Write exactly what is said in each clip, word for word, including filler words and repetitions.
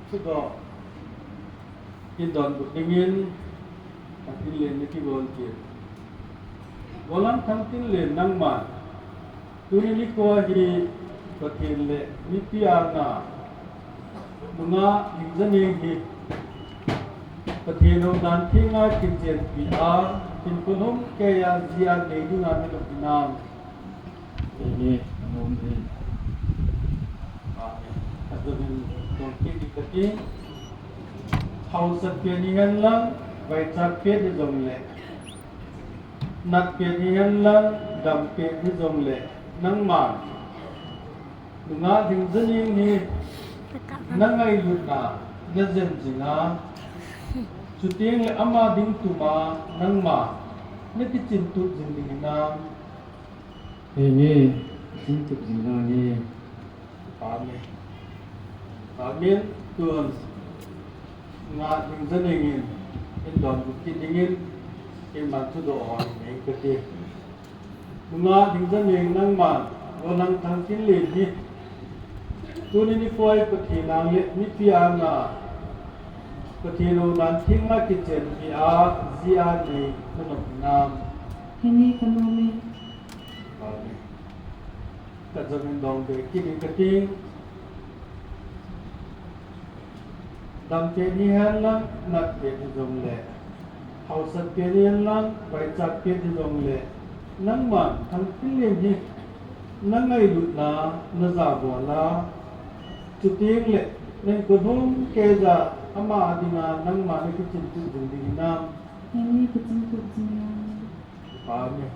Thudoh in donbut dingin Thangtinlen na kigong kit. Gollhang Thangtinlen, nangman tuni nikho hi Pathen le mipi anga nungah Lhingjaneng hi Pathen houdan thenga kichenpi a, hinkho lhumkeiya ji a nei dinga nalung hinam? Amen. Amen. Amen. Adon in dong kit ding kati. Hausat pen hihen lang, vaichat pen hijongle, nat pen hihen lang, dam pen hijongle, nangma nungah Lhingjaneng hi na ngailutna na jen jinga, chuteng le ama ding tuma nangma na kichin tup jing ding hinam? Henge, kichin tup jing nange. Amen. Amen. Tun nungah Lhingjaneng in, in donbut kit dingin, keiman thudoh hon nei kati. Nungah Lhingjaneng, nangman Gollhang Thangtinlen hi tuni nikho hi Pathen ang le mipi anga Pathen houdan thenga kichenpi a, ji a nei nanom hinam? Henge, kanom e. Amen. Kajong in dong be kit ding kati. Dam pen hihen lang, nat pen hijongle, hausat pen hihen lang, vaichat pen hijongle, nangman Thangtinlen hi na ngailutna na jabol a, chuteng le na hinkho lhumkeiya ama dinga nangma na kichin tup jing ding hinam? Henge, kichin tup jing nange. Amen.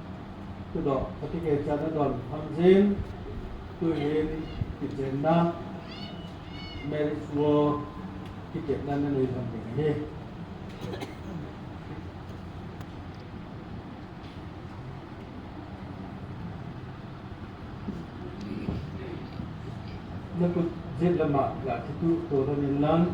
Thudoh, kati kei chan na don hon jin, tuhin kichenna, marriage vow, kichenna na nei lhon ding ahi. Na khut jet lama ga kituh to lhon in lang.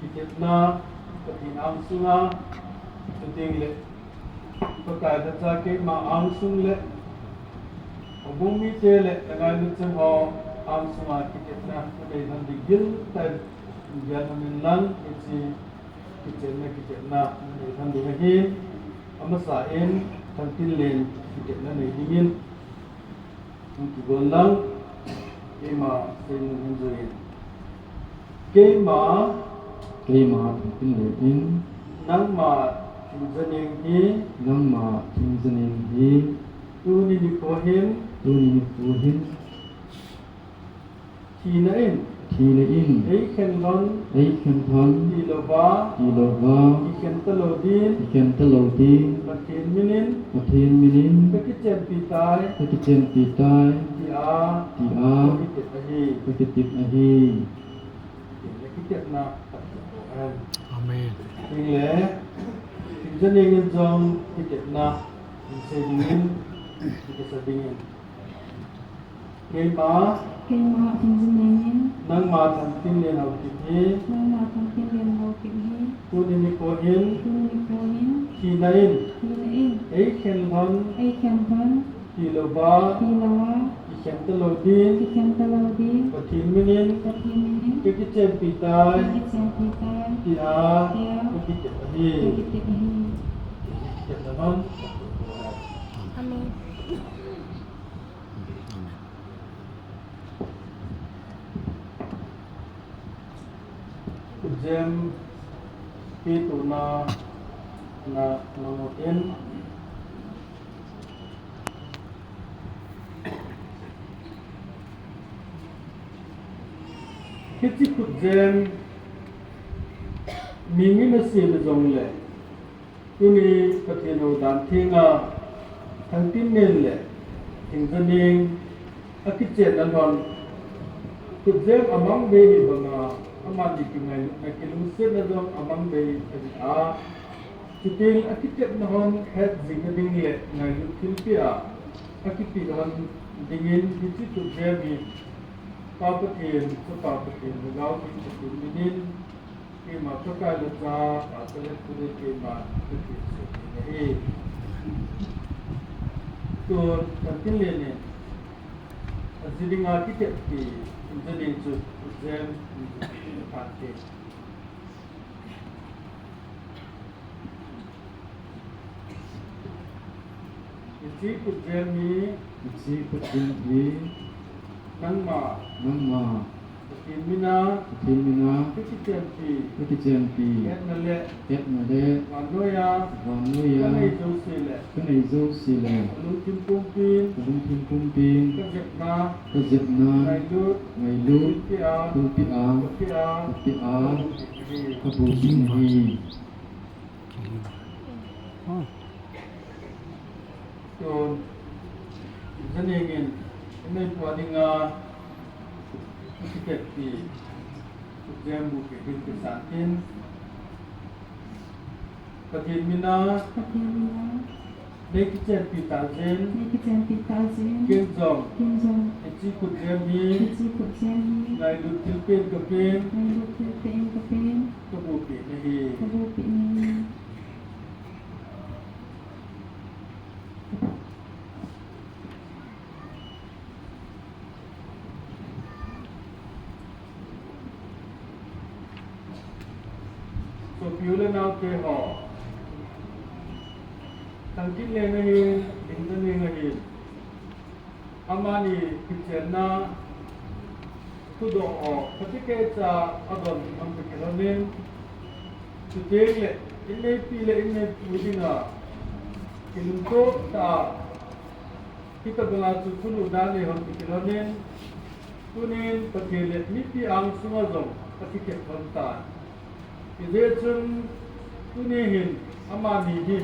Kitepna Pathen angsunga, chuteng le Pakai lhacha keima angsung le houbung mite le ka ngailut cheng ho angsunga kitepna nanei lhon ding giltah in gel lhon in lang, hiche kichenna kitepna nanei lhon ding ahin, amasa in Thangtinlen kitepna nei dingin hung kigon lang, keima seinom hin jui in. Keima, keima Thangtinlen in, nangma Lhingjaneng hi, nangma Lhingjaneng hi, tuni nikho hin, tuni nikho hin, thina in, thina in, eikhen lhon, eikhen lhon, tilouva, tilouva, kikhen talou din, kikhen talou din, Pathen minin, Pathen minin, kakichenpi tai, kakichenpi tai, tia, tia, kakitep ahi, kakitep ahi. Amen. Hinle, Lhingjaneng in jong kitepna hin sei dingin, kikasa dingin. Keima, keima Lhingjaneng in, nangma Thangtinlen Haokip hi, nangma Thangtinlen Haokip hi, tuni nikho hin, tuni nikho hin, thina in, thina in, eikhen lhon, eikhen lhon, tilouva, tilouva, kikhen talou din, kikhen talou din, Pathen minin, Pathen minin, kakichenpi tai, kakichenpi tai, tia, tia, kakitep ahi, kakitep ahi. Kitepna lhon. Amen. Amen. Jem, pi tuna na, na ngot in. Hiche khutjem, mi min asem jongle, tuni Pathen houdan thenga, Thangtinlen le Lhingjaneng akichenna lhon, khutjem amang bei hi banga, amani kingailutna kilungsetna jong amang bei ahi a, chuteng akitepna hon het jingna ding le ngailut thilpeh a, akipeh lhon dingin hiche khutjem hi Pa Pathen, Chapa Pathen, Lhagao Theng Pathen minin, keima Pakai le Cha, Pastor le Pu le keima Pathen se ahi. Tun Thangtinlen in Ajidinga kiteppi, injani chu, jem, injani chu, pante. Hiche kutjem hi. Hiche kutjem hi. Nangma. Nangma. Pathen mina. Pathen mina. Kakichenpi. Kakichenpi. Hetna le. Hetna le. Vannoiya. Vannoiya. Kanei jouse le. Kanei jouse le. Kalungthim pumpin. Kalungthim pumpin. Kajepna. Kajepna. Ngailut. Ngailut. Thilpeh a. Thilpeh a. Kapeh a. Kapeh a. Kabu jing ahi. Kabu jing ahi. Tun, injani in, inei pua dinga, kiteppi, kutjem bupi hin kisan tin. Pathen mina, Pathen mina, nei kichenpi tah jin, nei kichenpi tah jin, ken jong, ken jong, hiche kutjem hi, hiche kutjem hi, ngailut thilpeh in kapen, ngailut thilpeh in kapen, kabupeh nahi. Kabupeh nahi. Sopi u le naote ho, Thangtinlen ahin, Lingzaning ahin, amani kichenna thudoh ho, phatecha adon man toh kilhonin, chuteng le, inneipi le inneipu dinga, kilungtoh tah a, hitabanga chu thulhuhna nei hon toh kilhonin, tunin Pathen le mipi angsunga jong akitep lhon tan. Hijeh chun, tuni hin, amani hi,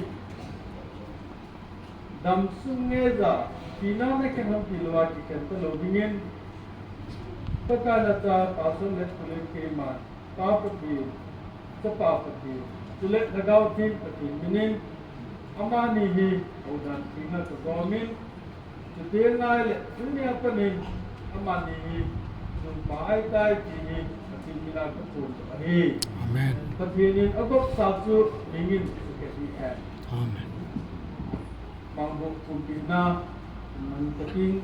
damsung ngeija, thina nakhen hon tilou a kikhen talou dingin, Pakai nacha Pastor Letkhullen keiman, Pa Pathen, Chapa Pathen, chule Lhagao Theng Pathen minin, amani hi houdan thenga kagomin, chuteng le tunia panin, amani hi nungpa ahitai ti hi Pathen mina kaphondoh ahi. Amen. Pathen in agopsa chu mihingin sukeh hen. Amen. Mangboh pumpi na, man takin.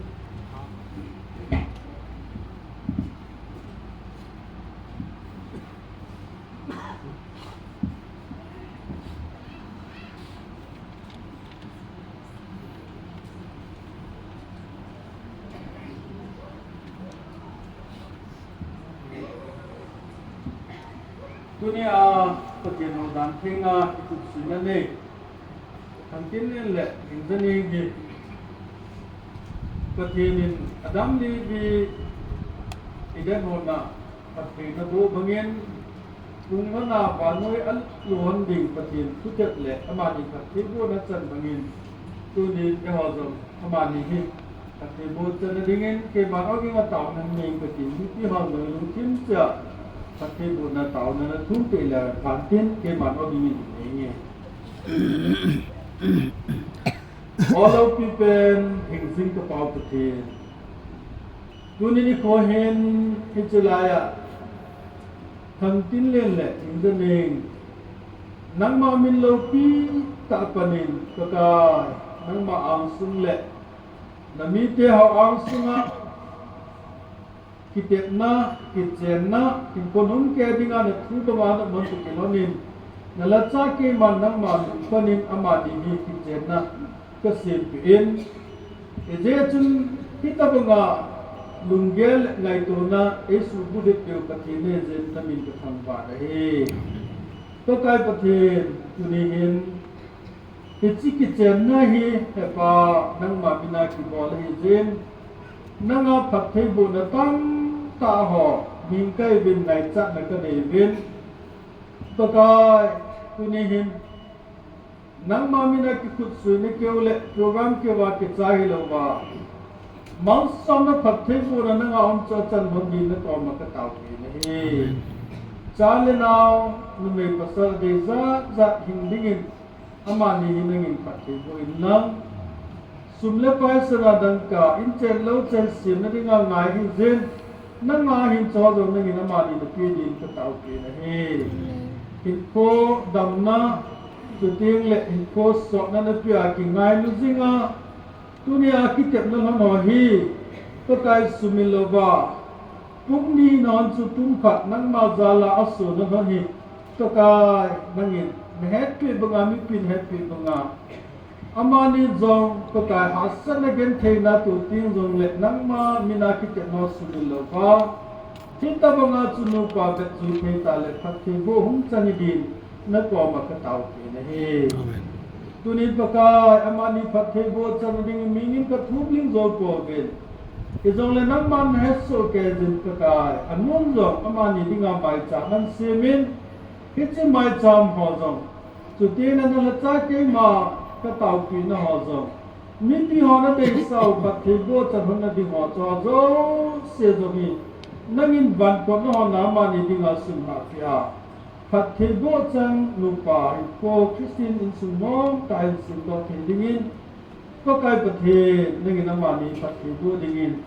Tunia Pathen houdan thenga ikupsuina nei Thangtinlen le Lingzaning hi Pathen in Adam le Evi Eden hon a phattheina boh bangin, hung lhona vannoi a lhun ding Pathen thutep le amani phattheibohna chan bangin, tunin eiho jong amani hi phattheiboh channa dingin, keiman ogin a taona nei Pathen, mipi ho jong lungthim cheh a phattheibohna taona nathum peh le phan tin, keiman ogin in nei nge. O loupi pen, hingjing ka Pau Pathen. Tuni nikho hin hiche laiya, Thangtinlen le Lingzaning, nangma min loupi tah panin, Pakai, nangma angsung le, namite ho angsunga, kitepna, kichenna, hinkho nung keh dinga nathu banga naman toh kilhonin, nalhacha keiman nangma nung panin amani hi kichenna kasempeh in. Hijeh chun hitabanga lunggel ngaitona eisuhbulhit peh u Pathen ahi jeh in namin kathangvah ahi. Pakai Pathen, tuni hin hiche kichenna hi, he Pa, nangma mina kibol ahi jeh in, nanga phattheibohna tamtah ho, mihing kahiuvin ngaichatna kaneiuvin. Pakai, tuni hin, nangma mina kikhutsuina keu le program keu a kichai hilouva, malsomna phattheibohna nanga umchan hon dingin nakoma kataopeh nahi. Amen. Cha le nao, numei pasal dei jat jat hing dingin, amani hi nangin phattheiboh inlang. Sum le pai sana dangka, inchen louchen semna dinga ngai hijeh in, nanga hin chol jong nangin amani napeh dingin kataopeh nahi. Hinkho damna, chuteng le hinkho sotna napeh a kingailu jinga, tunia kitepna lhon ho hi, Pakai sumil louva, pung ni nahon chu pung khat nangma jal a aso nahon hi, Pakai nangin nahetpi banga, mipin hetpi banga, amani jong Pakai hahsatna gentheina toh teng jongle nangma mina kitepna sumil louva, hitabanga chu nupa vetjui thei tah le phattheiboh hung chang dingin nakoma kataopeh nahi. Amen. Tunin Pakai, amani phattheiboh chang dingin mihing in kathum ling jou pouvin. Hijongle nangman nahetsoh kei jin Pakai, amun jong amani dinga maicham ahin semin, hiche maicham ho jong, chuti nalhah a keima kataopeh na ho jong, mipi hon adeisah u phattheiboh chang hon nading ho chu jouse jong hi, nangin vankhomna ho amani dinga sunlhah peh a, phattheiboh chang nupa hinkho Christian insung mong tah in semdoh thei dingin, Pakai Pathen, nangin amani phattheiboh dingin,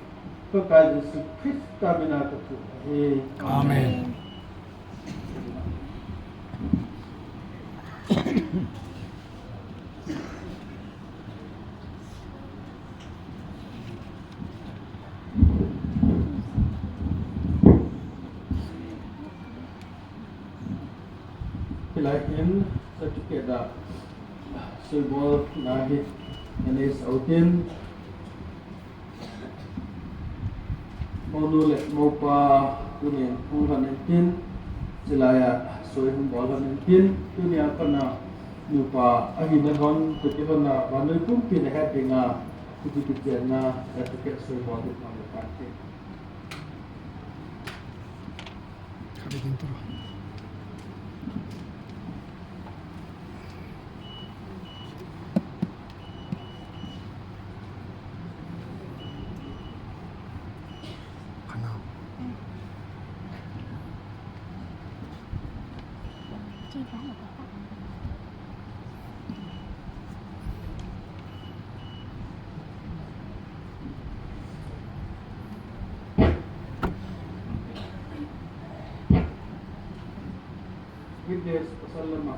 Pakai Jesu Christa mina kathum ahi. Amen. Hilai hin certificate a soibolna hi nanei sah utin, mounu le moupa tunin hung lhon intin, chulai a soi hung bol lhon intin, tunia pat a nupa ahina lhon, chuti lhon a vannoi pumpin ahet dinga, hiche kichenna certificate soibol ding hung le tan tin. Witness, pasal lama.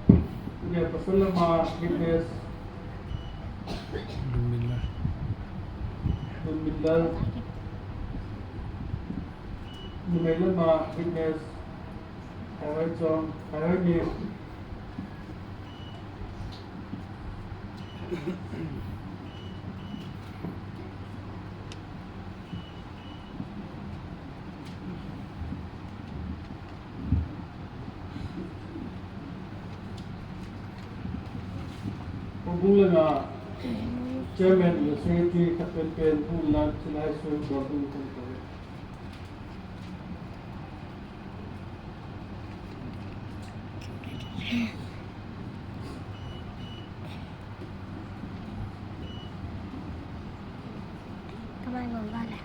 Tunia pasal lama, witness. Lunminlal. Lunminlal. Numei lama, witness. Haihoichong, Haihoinim. Houbung langa chairman le secretary khat penpen hung lang chulai soi bol ding kan ko. Kamai bol bale.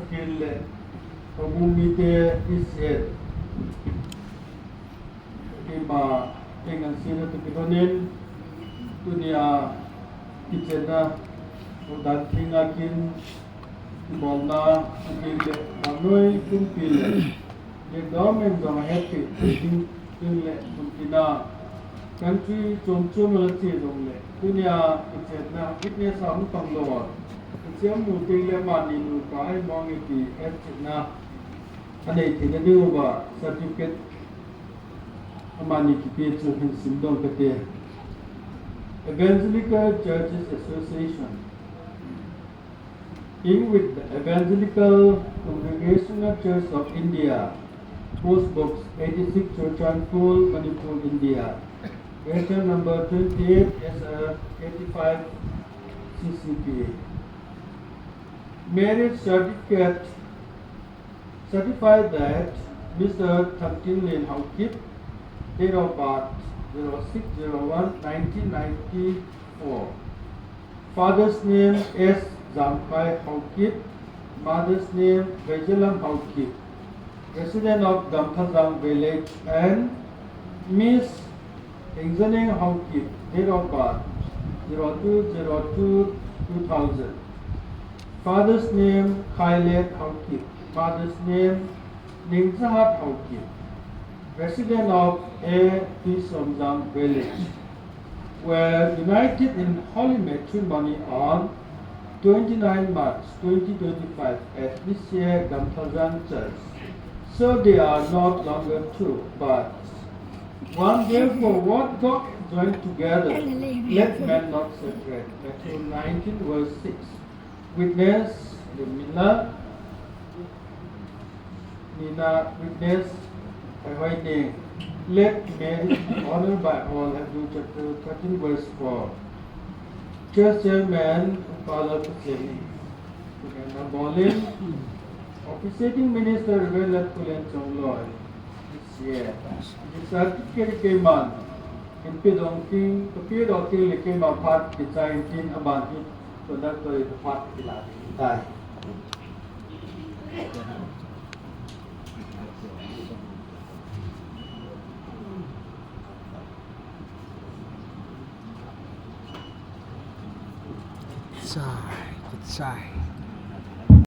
Pathen le houbung mite iset, keima, kei ngansena toh kilhonin, tunia kichenna houdan thenga kin, kibolna, atin le, vannoi pumpi le, le government jong ahetpi ding, ding le, mun tina, country chom chom a che jongle, tunia kichenna, witness a hung pang lou a, kichen mu teng le amani nupa ahi mong e ti hetchetna anei theina diuva, certificate amani kipe chu hin simdoh kate. Evangelical Churches Association, Inc., with the Evangelical Congregational Church of India, Post Box eighty-six, Churachandpur, Manipur, India. Register number twenty-eight S R eighty-five C C P. Marriage certificate certify that Mister Thamtinlen Haokip, date of birth zero six zero one nineteen ninety-four. Father's name S Jamkai Haokip, mother's name Vaijalam Haokip, resident of Damthajang village, and Miss Engzaning Haokip, date of birth zero two zero two two thousand. Father's name Khailet Haokip. Mother's name Ningzahat Haokip. Resident of A P Somjang village. Were united in holy matrimony on twenty-nine March twenty twenty-five at P C A Gamthajang Church. So they are not longer two, but one. Therefore, what God joined together, let man not separate. Matthew nineteen, verse six. Witness, Lumila, Nina. Witness, Haihoining. Let marriage be honored by all. Hebrew chapter thirteen, verse four. Church chairman, Father Kusemi. Nina Bolin. Officiating minister, Reverend Kulen Chongloi. This year. This certificate keiman, in pidong king, to pidong king le keima phat kichai tin aban hi, to na to phat kila tai. Chai, chai.